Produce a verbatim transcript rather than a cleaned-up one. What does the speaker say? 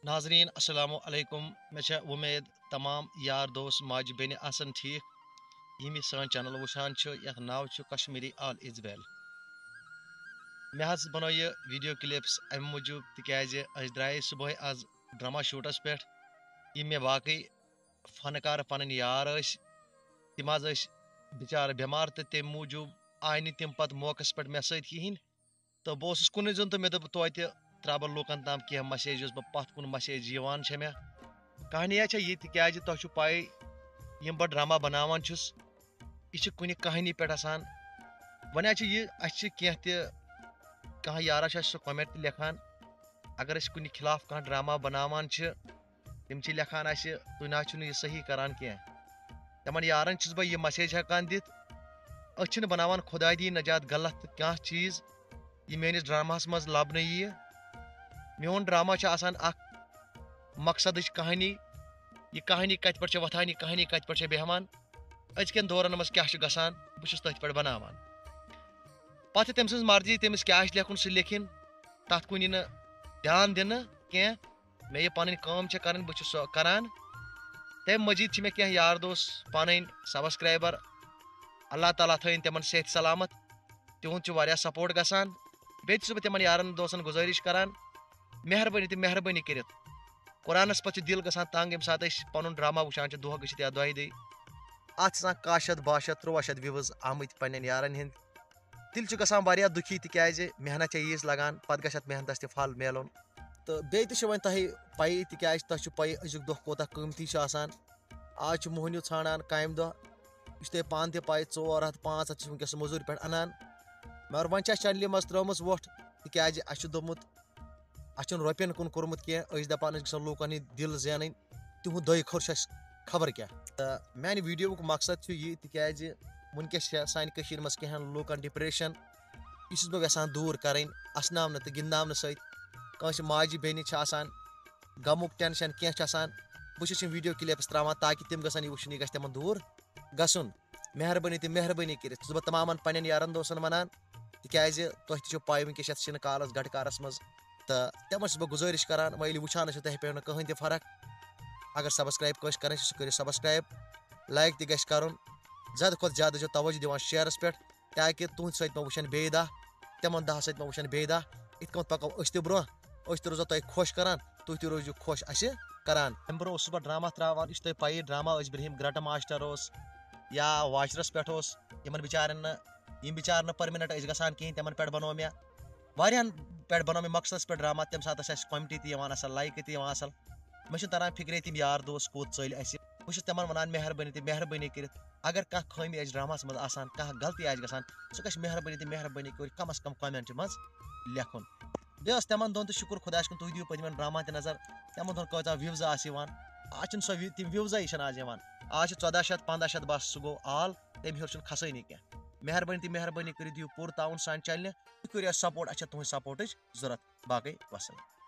ناظرین، السلام علیکم۔ مےٚ چھےٚ وۄمید تمام یار دوس ماجہِ بیٚنہِ آسن ٹھیٖک، یِم یہِ سٲنۍ چینل وٕچھان چھِ، یَتھ ناو چھُ کشمیٖری آل از ویل۔ مےٚ حظ بنوو یہِ ویٖڈیو کلپس اَمہِ موٗجوٗب، تِکیازِ أسۍ درٛایے صُبحٲے آز ڈرامہ شوٗٹس پٮ۪ٹھ۔ یِم مےٚ باقٕے فنکار پنٕنۍ یار ٲسۍ، تِم حظ ٲسۍ بِچارٕ بٮ۪مار، تہٕ تَمہِ موٗجوٗب آے نہٕ تِم پتہٕ موقعس پٮ۪ٹھ مےٚ سۭتۍ کِہینۍ۔ تہٕ بہٕ اوسُس کُنُے زوٚن، تہٕ مےٚ دوٚپ توتہِ ترٛاوٕ بہٕ لوٗکن تام کینٛہہ مسیج، یُس بہٕ پتھ کُن مسیج یِوان چھےٚ مےٚ۔ کہانیہ چھےٚ یہِ، تِکیازِ تۄہہِ چھُو پَے، یِم بہٕ ڈرامہ بناوان چھُس، یہِ چھِ کُنہِ کہانی پٮ۪ٹھ آسان۔ وۄنۍ حظ چھِ یہِ، اَسہِ چھِ کینٛہہ تہِ، کانٛہہ یارا چھُ اَسہِ سُہ comment تہِ لیکھان، اگر أسۍ کُنہِ خلاف کانٛہہ ڈرامہ بناوان چھِ، تِم چھِ لیکھان اَسہِ، "تُہۍ نہ حظ چھِو نہٕ یہِ صحیح کران کینٛہہ۔" تِمن یارن چھُس بہٕ یہِ مسیج ہٮ۪کان دِتھ، أسۍ چھِنہٕ بناوان خۄداے دِیِن نجات غلط کانٛہہ چیٖز، یہِ میٲنِس ڈراماہس منٛز لبنہٕ یِیہِ۔ میون ڈرامہ چھُ آسان اکھ مقصدٕچ کہانی۔ یہِ کہانی کتہِ پٮ۪ٹھ چھےٚ وۄتھان، یہِ کہانی کتہِ پٮ۪ٹھ چھےٚ بیہوان، أزکٮ۪ن دورن منٛز کیٛاہ چھُ گژھان، بہٕ چھُس تٔتھۍ پٮ۪ٹھ بناوان۔ پتہٕ چھِ تٔمۍ سٕنٛز مرضی، تٔمِس کیٛاہ آسہِ لیکھُن، سُہ لیکھِن، تتھ کُن یی نہٕ دیان دِنہٕ کینٛہہ۔ مےٚ یہِ پنٕنۍ کٲم چھےٚ کرٕنۍ، بہٕ چھُس سۄ کران۔ تَمہِ مٔزیٖد چھِ مےٚ کینٛہہ یار دوس پنٕنۍ subscriber، اللہ تعالیٰ تھٲیِن تِمن صحت سلامت۔ تِہُنٛد چھُ واریاہ support گژھان۔ بیٚیہِ تہِ چھُس بہٕ تِمن یارن دوستن گُزٲرِش کران، مہربٲنی تہٕ مہربٲنی کٔرِتھ، قرآنس پتہٕ چھُ دِل گژھان تنگ، ییٚمہِ ساتہٕ أسۍ پنُن ڈرامہ وٕچھان چھِ دۄہ گٔژھِتھ یا دۄیہِ دۄہہِ۔ اتھ چھِ آسان کاہ شیٚتھ، باہ شیٚتھ، ترُٛواہ شیٚتھ views آمٕتۍ پننٮ۪ن یارن ہٕنٛدۍ۔ دِل چھُ گژھان واریاہ دُکھی، تِکیازِ محنت چھےٚ ییٖژ لگان، پتہٕ گژھِ اتھ محنتس تہِ پھل میلُن۔ تہٕ بیٚیہِ تہِ چھِ وۄنۍ تۄہہِ پَیی، تِکیازِ تۄہہِ چھُ پَیی أزیُک دۄہ کوٗتاہ قۭمتی چھُ آسان۔ آز چھُ موہنیو ژھانڈان کامہِ دۄہ، یہِ چھُ تۄہہِ پانہٕ تہِ پَے، ژور ہَتھ پانٛژھ ہَتھ چھِ وٕنکیٚس مٔزوٗرۍ پٮ۪ٹھ اَنان۔ مگر وۄنۍ چھِ اَسہِ چَنلہِ منٛز ترٲومٕژ وۄٹھ، تِکیازِ اَسہِ چھُ دوٚپمُت، اَسہِ چھُنہٕ رۄپیَن کُن کوٚرمُت کینٛہہ، أسۍ چھِ دَپان أسۍ گژھو لوٗکَن ہِنٛدۍ دِل زینٕنۍ، تِہُنٛد دۄیہِ خٲر چھُ اَسہِ خبر کیٛاہ۔ تہٕ میٛانہِ ویٖڈیووُک مقصد چھُ یہِ، تِکیازِ وٕنکیٚس چھےٚ سانہِ کٔشیٖرِ منٛز کینٛہَن لوٗکَن depression، یہِ چھُس بہٕ یَژھان دوٗر کَرٕنۍ، اَسناونہٕ تہٕ گِنٛدناونہٕ سۭتۍ۔ کٲنٛسہِ ماجہِ بیٚنہِ چھِ آسان غمُک tension، کینٛہہ چھُ آسان، بہٕ چھُس یِم ویٖڈیو clips ترٛاوان تاکہِ تِم گژھن یہِ وٕچھِنۍ، یہِ گژھِ تِمَن دوٗر گژھُن۔ مہربٲنی تہٕ مہربٲنی کٔرِتھ چھُس بہٕ تمامَن پنٛنٮ۪ن یارَن دوستَن وَنان، تِکیازِ تۄہہِ تہِ چھو پَے وٕنکیٚس یَتھ شِنہٕ کالَس گَٹہٕ کارَس منٛز، تہٕ تِمَن چھُس بہٕ گُزٲرِش کَران، وۄنۍ ییٚلہِ وٕچھان ٲسِو تۄہہِ پیٚیو نہٕ کٕہٕنۍ تہِ فرق، اگر subscribe کٲنٛسہِ کَرٕنۍ چھِ، سُہ کٔرِو subscribe، like تہِ گژھِ کَرُن، زیادٕ کھۄتہٕ زیادٕ ٲسۍزیو توجہ دِوان shareَس پٮ۪ٹھ، تاکہِ تُہٕنٛدِ سۭتۍ ما وٕچھن بیٚیہِ دَہ، تِمَن دَہَن سۭتۍ ما وٕچھن بیٚیہِ دَہ۔ یِتھ کٔنۍ پَکو أسۍ تہِ برونٛہہ، أسۍ تہِ روزو تۄہہِ خۄش کَران، تُہۍ تہِ روٗزِو خۄش اَسہِ کَران۔ اَمہِ برونٛہہ اوسُس بہٕ ڈرٛاما ترٛاوان، یُس تۄہہِ پَیی ڈرٛاما ٲسۍ برٛونٛہِم گرٛٹہٕ ماسٹر اوس یا واچرَس پٮ۪ٹھ اوس، یِمَن بِچارٮ۪ن نہٕ، یِم بِچارٕ نہٕ permanent ٲسۍ گژھان کِہیٖنۍ، تِمَن پٮ۪ٹھ بَنوو مےٚ، واریاہَن پٮ۪ٹھ بَنوو مےٚ مقصدَس پٮ۪ٹھ ڈرٛاما۔ تَمہِ ساتہٕ ٲسۍ اَسہِ comment تہِ یِوان اَصٕل، like تہِ یِوان اَصٕل۔ مےٚ چھُنہٕ تَران فِکرے تِم یار دوس کوٚت ژٔلۍ اَسہِ۔ بہٕ چھُس تِمَن وَنان مہربٲنی تہٕ مہربٲنی کٔرِتھ، اگر کانٛہہ خٲمی آسہِ ڈرٛاماہَس منٛز آسان، کانٛہہ غلطی آسہِ گژھان، سُہ گژھِ مہربٲنی تہٕ مہربٲنی کٔرِتھ کم از کم comment منٛز لیکھُن۔ بیٚیہِ اوس تِمَن دۄن تہِ شُکُر خۄدایَس کُن، تُہۍ دِیِو پٔتمٮ۪ن ڈرٛاماہَن تہِ نظر، تِمَن دۄہَن کۭژاہ views آسہٕ یِوان۔ آز چھِنہٕ سۄ view، تِم viewsٕے چھِنہٕ آز یِوان۔ آز چھِ ژۄداہ شیٚتھ، پنٛداہ شیٚتھ بَس، سُہ گوٚو all، تَمہِ ہیوٚر چھُنہٕ کھسٲنی کینٛہہ۔ مہربٲنی تہٕ مہربٲنی کٔرِتھ دِیِو پوٗرٕ تعاوُن سانہِ channelہِ، تُہۍ کٔرِو اَسہِ support، اَسہِ چھےٚ تُہٕنٛز supportٕچ ضوٚرَتھ۔ باقٕے وَسَلام۔